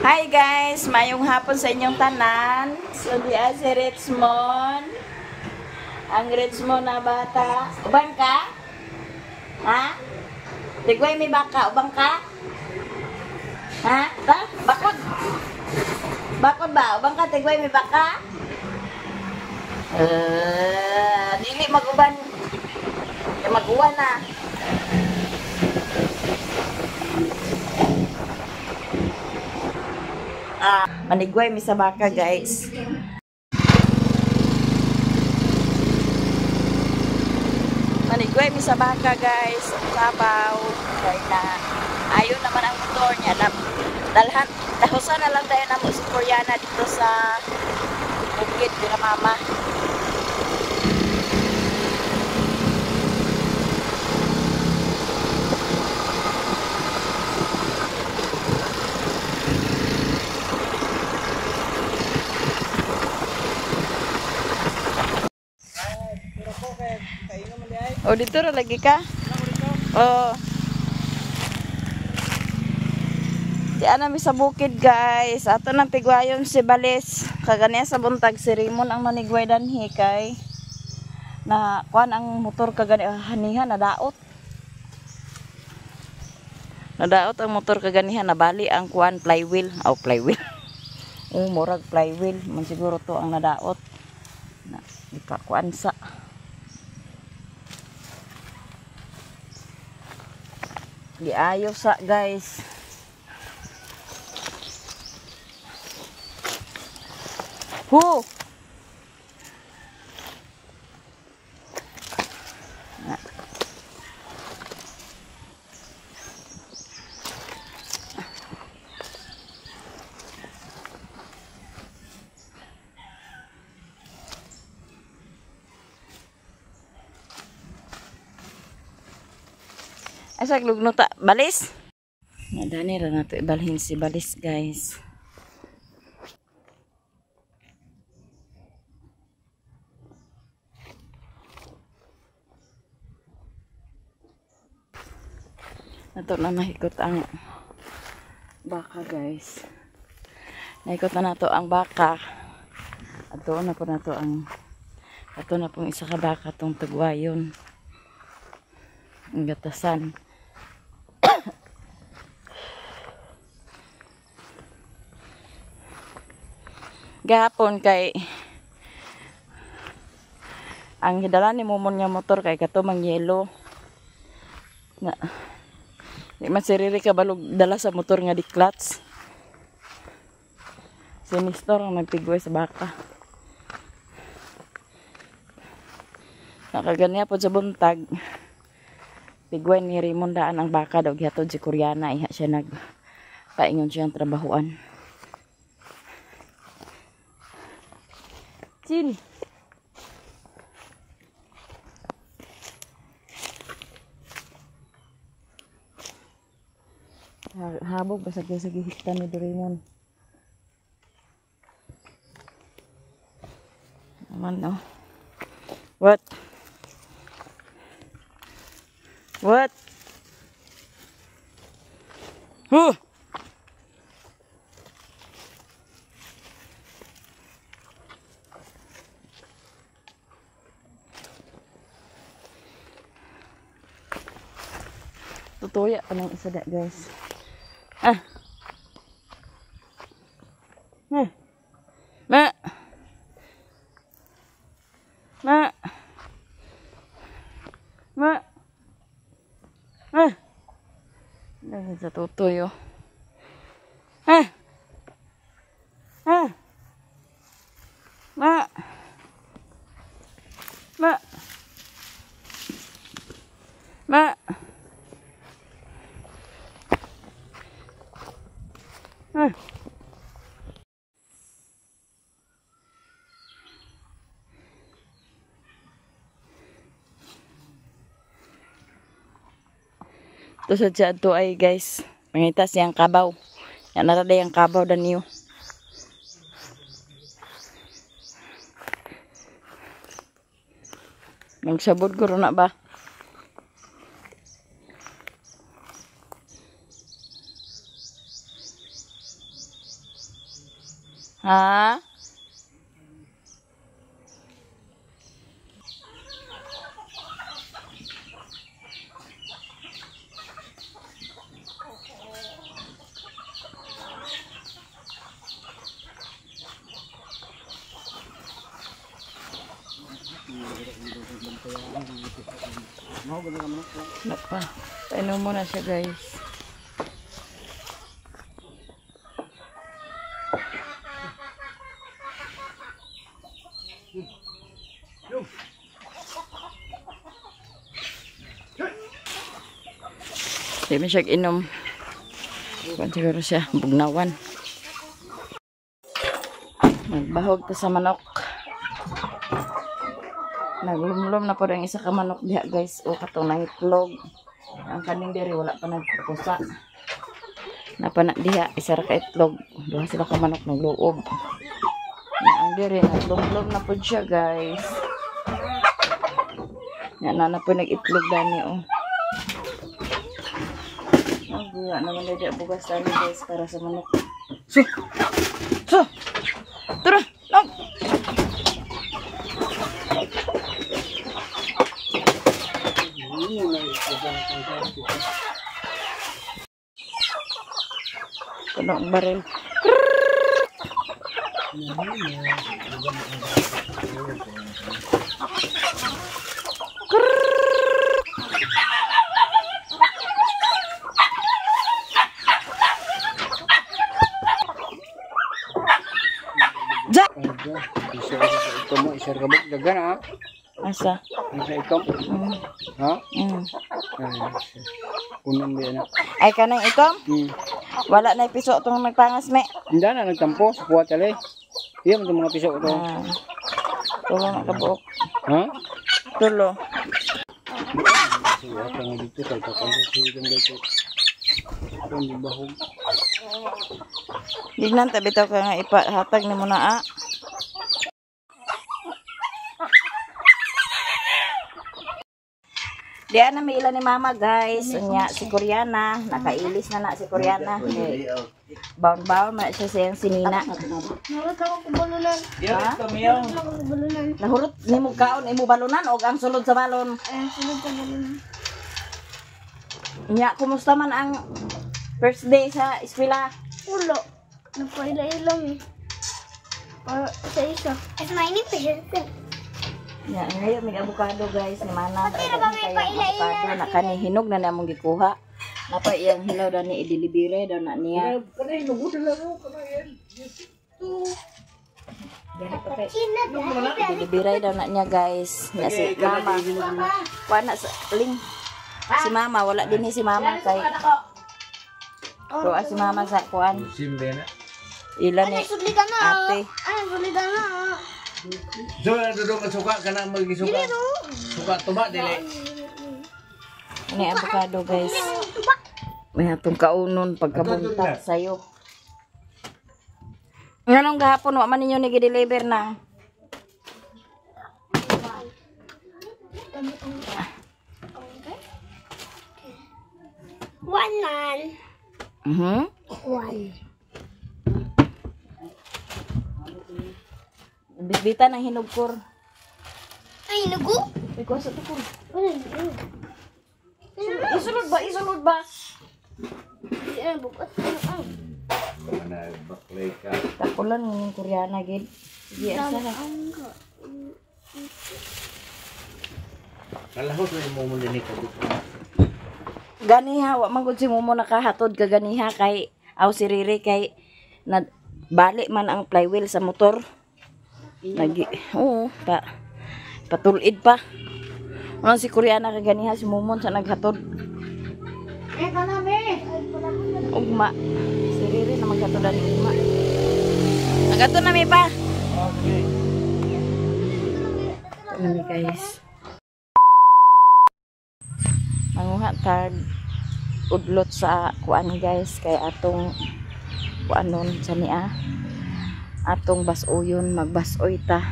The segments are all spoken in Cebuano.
Hi guys, mayong hapon sa inyong tanan. So diya si Richmond. Ang Richmond na bata. Uban ka? Ha? Tigway may baka, uban ka? Ha? Ta? Bakod? Bakod ba? Uban ka, tigway may baka? Dili maguban. Maguwan na. Manigway mi sa baka guys. Manigway mi sa baka guys. Sabaw. Kaya na ayon naman ang motor niya. Dalhan, dahusan na lang tayo namo si Koreana dito sa bukid nila mama. O dito ra lagi ka? Oh. Di ana mi sa bukid guys. Ato nang pigwayon si Balis. Kaganiya sa buntag si Raymond ang manigway danhi kay na kuan ang motor kagani hanihan nadaot. Nadaot ang motor kaganihan, nabali ang kuan flywheel. Oh, flywheel. Oh, murag flywheel man siguro to ang nadaot. Na ipakuan sa giayo sa guys. Hu. Asa lugno ta balis? Nadani ra nato ibalhin si Balis guys. Nato na nahikot ang baka guys. Nahikot na nato ang baka. Ato na po nato ang ato na pong isa ka baka tong tagwayon. Ang gatasan. Gahapon kay ang hidala ni Momon nga motor kay kato mang yelo. Na di man si Riri kabalog dala sa motor nga di clutch. Si Nestor ang nagpigway sa baka. Nakaganiya po sa buntag. Pigway ni Raymond daan ang baka daw gihatod si Koreana, iha siya nagpaingon siyang trabahuan. Chin. Habog basag sa gihitan ni Doraemon. Naman no. What? What? Huh! Tutuya pa ng isa da, guys. Ah. Ma. Ma. Ma. Ma. Ah. Dahil sa tutuyo. Ah. Ah. Ma. Ma. Ma. Ah. Ito sa dyan to ay guys. Mangita siyang kabaw. Yan naraday ang kabaw daniyo. Magsabod ko na ba? Ha? Wala pa. Painom muna siya, guys. Hindi mo siya inom. Kuan siguro siya. Bugnawan. Magbahog ta sa manok. Naglumlum na po rin isa ka manok diha, guys. O katong nangitlog. Ang kaning diri wala pa nagpusa. Napana diha isa ra ka itlog. Duha sila ka manok nagluob. Na ang diri naglumlum na po siya, guys. Na na po nag-itlog dani oh. Wala naman diri bugas dani, guys, para sa manok. So. So. Tara, lang. Puno ang baril. Ja! Asa? Ha? Ay, kanang itom? Wala na piso itong nagpangas, me. Hindi na, nagtampo. Sa kuha tali. Iya, itong mga piso ito. Tulo na kabuok. Ha? Tulo. Dignan, tabi to ka nga ipahatag ni mo na, ah. Diyan na may ilan ni mama, guys. Unya, si Koreana. Nakailis na na si Koreana. Baon-baon na siya siyang sinina. Ha? Nahurot ni mo kaon, imo balunan o ang sulod sa balon? Unya, kumusta man ang first day sa eskwela? Ulo. Nagpaila-ilang eh. Sa isa. Ya, ngayon may avocado, guys, ni Manang. Avocado na kani hinog na namong gikuha. Napa iyang hilaw dani i-delibere daw na niya. I-delibere daw na niya, guys. Nya si mama. Wala sa ling. Si mama wala dinhi si mama kay. Kuha si mama sa kuan. Ila ni ate. So, dudong suka ka na magisuka. Suka tuba, dili. Ini avocado, guys. May atong kaunon pagkabuntat sa'yo. Nganong gahapon, wa man ninyo nigi-deliver na? One man. One. Bisbita ng hinugkor. Ay, hinugo? Ay, kuha sa tukor. Isulod ba? Isulod ba? Takulan ng Koreana, gid. Sige, asa na. Kalahot na yung mumu ni ko. Ganiha, wa man gud si Mumu nakahatod ka ganiha kay aw si Riri kay na balik man ang flywheel sa motor. Nagi, oo, pa patulid pa. Ano si Koreana ka ganiha si Mumon sa naghatod. Eh, kanami. Ugma. Si Riri na maghatod ani ugma. Naghatod na mi pa. Okay. Ano guys. Manguha tag udlot sa kuan guys kay atong kuanon sa niya. Atong basoyon, magbasoy ta.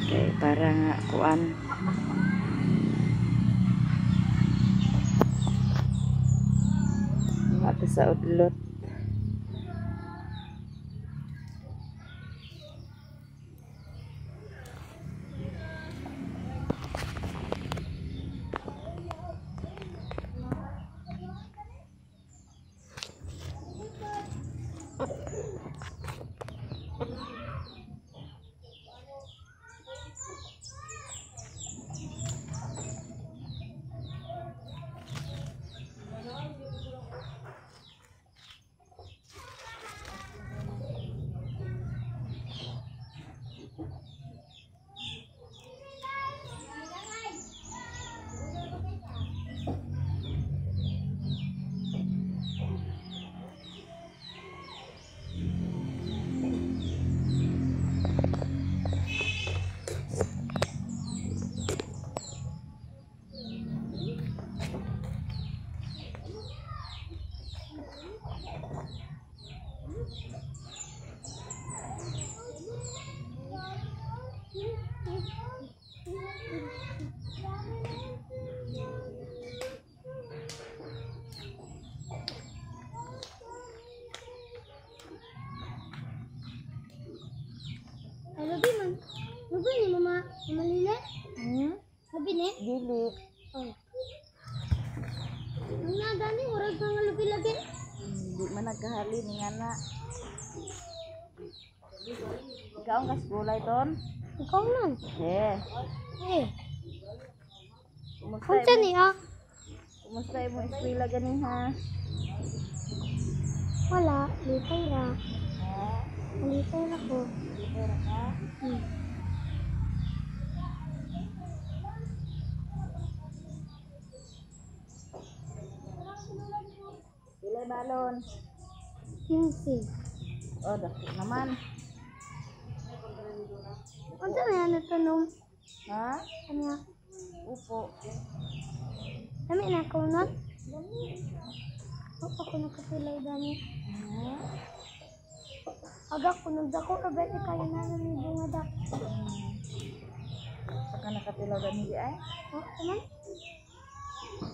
Kay para nga kuan. Manguha ta sa udlot. Lubi man. Lubi ni mama. Mama Lila. Lubi ni? Dili. Oh. Ang nagani, murag mga lubi lagi. Hindi man nagkahali ni nga na. Ikaw ang kasgulay ton? Ikaw nun. Eh. Eh. Kumusta Unsa imo? ni ah? Kumusta imo eskwela gani ha? Wala. Lipay ra. Ha? Lipay ra ko. Lipay ra ka? Pilay balon? 15. Oh, dako naman. Unsa na yan natanong? Ha? Ano ya? Upo. Dami na ako nun. Ako ako nakapilay dami. Ha? Aga ko nagdako Robert kayo na ni bunga dak. Saka nakatilaw gani di ay? Oh, man.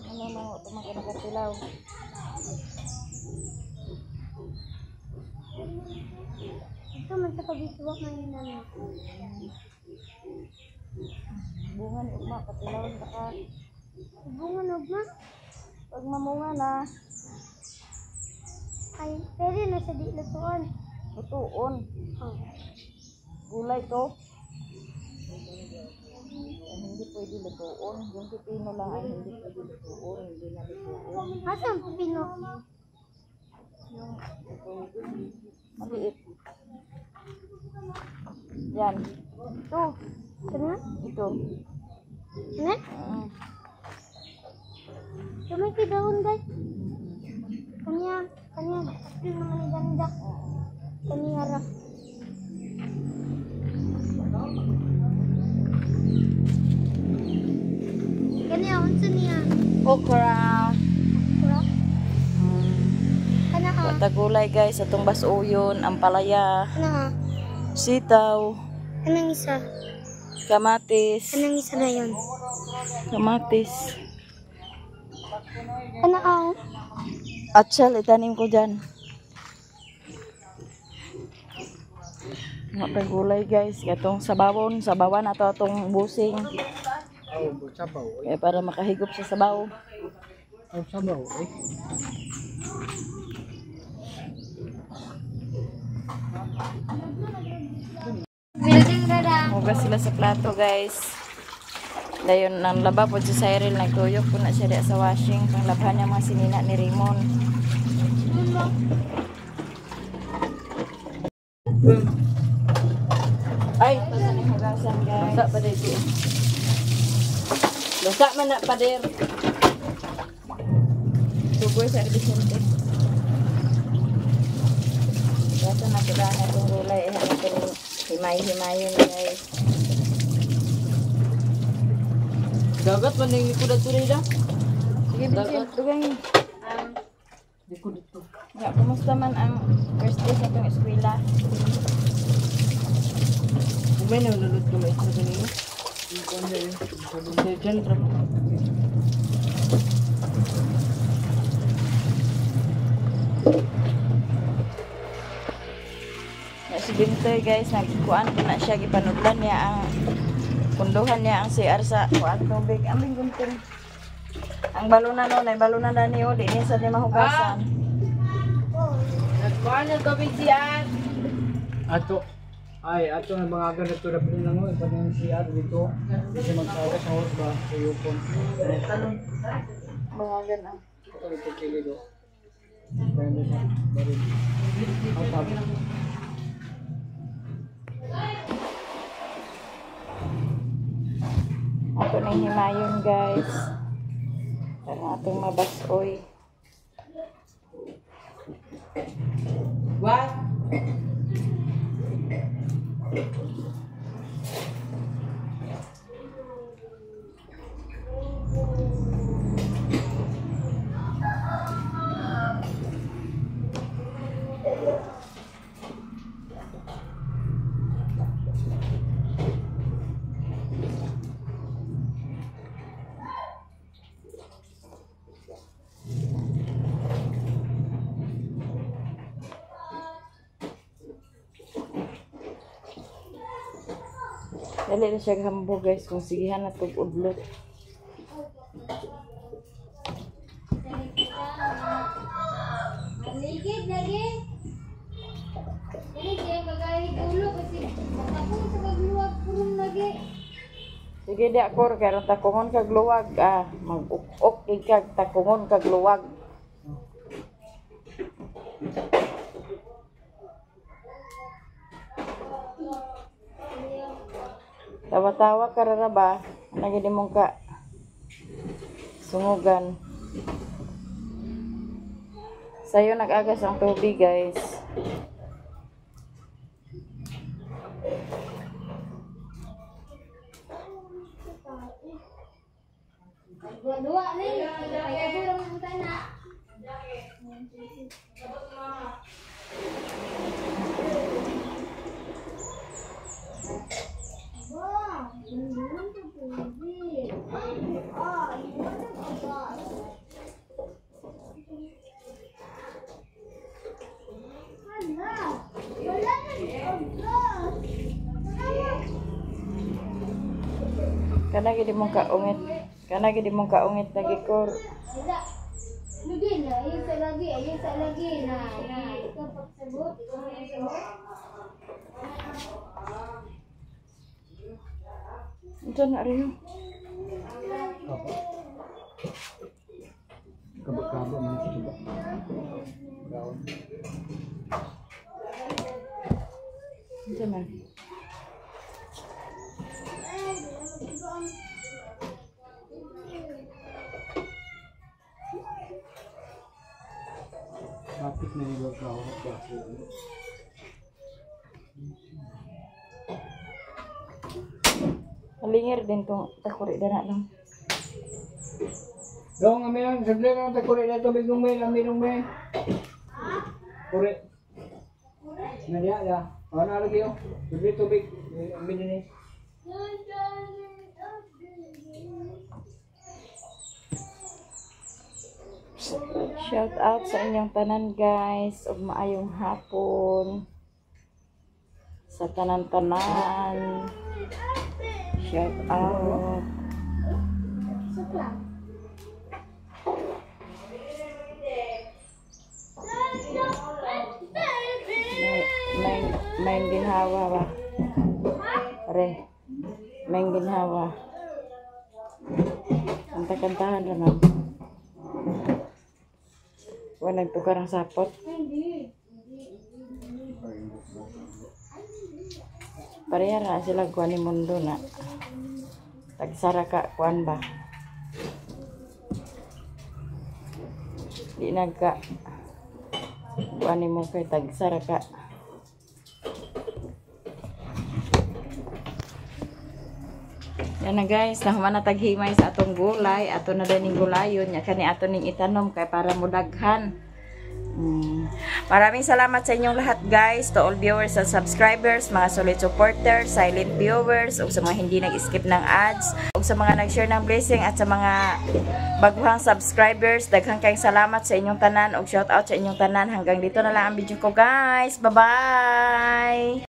Ano man ito man ka nakatilaw? Ito man sa Cavite wa man yun na. Bunga ni ugma katilaw ta ka. Bunga nugma. Pag mamunga na, Ay, pwede na sa di lutuan. lutuon. Oh. Gulay to. Ay, hindi pwede lutuon. Yung pipino lang ay hindi pwede lutuon. Hindi na lutuon. Asa ang pipino? Yung maliit. Yan. Ito. Kana? Ito. Kana? Gamay kay daon day. Kanya, kanya, april naman ni ganda. Kanya ra. Kanya unsa niya? Okra. Okra. Kana ah. Bata gulay guys, atong basuyon, ampalaya, Kana ah. sitaw, Kanang isa. kamatis, Kanang isa na yun. kamatis. Kana ah. Atsal, itanim ko dyan. Mga gulay guys, katong sabawon, sabawan ato atong busing. Aw, sabaw. Kaya para makahigop sa sabaw. Aw, sabaw. Eh. Building ra. Hugas sila sa plato guys. Dayon nang laba po si Cyril, nagtuyok po na siya diya sa washing. Panglabhan niya mga sinina ni Raymond. Ay, ito sa ning hugasan guys. Lusa pa dito. Lusa man na pader. Sugoy sa Vicente. Hugasan na ito na itong gulay. Iha na itong himay-himayin guys. Dagat man ning likod ato nila. Sige, Vincent, dugang. Likod dito. Ya, kumusta man ang first day sa itong eskwela? Umay na nulod ko maestro kanina. Sergeant ra. Na si Bintoy guys, nagkuan po na siya, gipanudlan niya ang kunduhan niya ang CR sa kuan tubig. Aming gunting. Ang baluna no, nay baluna na niyo, di niya sa ni mahugasan. Nagkuan na tubig siya. Ato. Ay, ato nga mga ganito na pala lang oh, yung CR dito. Kasi magsaga sa host ba sa Yukon. Mga ganun. Ito ito kili do. Kaya sa baril. Ang sabi. Ato nang himayon guys. Para atong mabasoy. What? Dali na siya hambog, guys, kung sigihan na tug udlot. Maligid lagi. Dili siya magahig ulo kasi matapos sa pagluwag purong lagi. Sige di ako kay aron takungon kag luwag ah, mag-uk-uk kag takungon kag luwag. Tawa-tawa ka ra ba? Ano gid mong ka sungugan. Sayo nag-agas ang tubig, guys. Dua ni, kaya burong ang tana. Ba, Ah, you want to Hala, wala nang agas. Kana gid mong kaungit. Kana gid mong kaungit lagi kor. Wala. Lagi na, ayun sa lagi, ayun sa lagi na, na. Ikaw pagsabot, ikaw pagsabot. Unsa na rin? Kaba. Kaba-kaba man siya ba? Brown. Unsa man? Kapit na nila ka baso. Kalingir din tong takuri dana lang. Dong, amin ang sabli na takuri na tubig ng may, amin ng may. Kuri. Nadiya ya. Oh, na lagi oh. Sabli tubig, amin din eh. Shout out sa inyong tanan, guys, ug maayong hapon sa tanan-tanan. Shout out. Sukla. May ginhawa ba? Re. May ginhawa. Kanta-kantahan naman. Wala nagtukar ang sapot. Hindi. Pareha na sila kuan ni mundo na. Tagsara ka kuan ba? Di nagka kuan nimo kay tagsara ka. Yan na, guys, nahuman na taghimay sa atong gulay, ato na din ning gulayon nya kani ato ning itanom kay para mudaghan. Maraming salamat sa inyong lahat, guys, to all viewers and subscribers, mga solid supporters, silent viewers, ug sa mga hindi nag-skip ng ads, ug sa mga nag-share ng blessing at sa mga baguhang subscribers, daghang kayong salamat sa inyong tanan ug shout out sa inyong tanan. Hanggang dito na lang ang video ko, guys. Bye-bye.